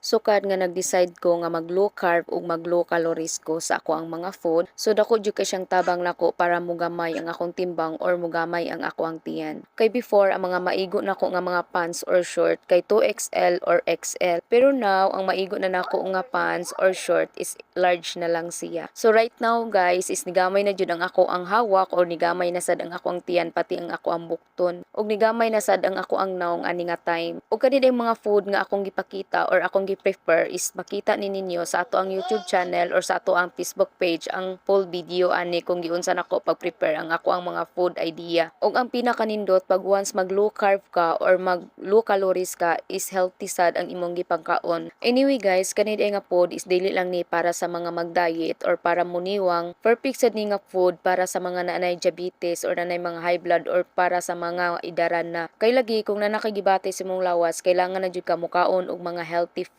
Sukad nga nag-decide ko nga mag low carb ug mag low calories ko sa ako ang mga food. So dako jud kay siyang tabang nako para mugamay ang akong timbang or mugamay ang ako ang tiyan. Kay before, ang mga maigo nako nga mga pants or short kay 2XL or XL. Pero now, ang maigo na nako nga pants or short is large na lang siya. So right now, guys, is nigamay na jud ang ako ang hawak or nigamay na sad ang ako ang tiyan, pati ang ako ang bukton. Ug nigamay na sad ang ako ang naong ani nga time. Ug kani mga food nga akong gipakita or akong gi-prefer is makita ni ninyo sa ato ang YouTube channel or sa ato ang Facebook page ang full video ani kung giunsa nako pag-prepare ang ako ang mga food idea. Ug ang pinakanindot, pag once mag low carb ka or mag low calories ka, is healthy sad ang imong gipangkaon. Anyway guys, kani nga food is dili lang ni para sa mga mag-diet or para muniwang. Perfect sad ni nga food para sa mga naanay diabetes or nanay mga high blood or para sa mga idaran na. Kay lagi kung naa na kay gibati sa imong lawas, kailangan na jud ka mukaon og mga healthy food.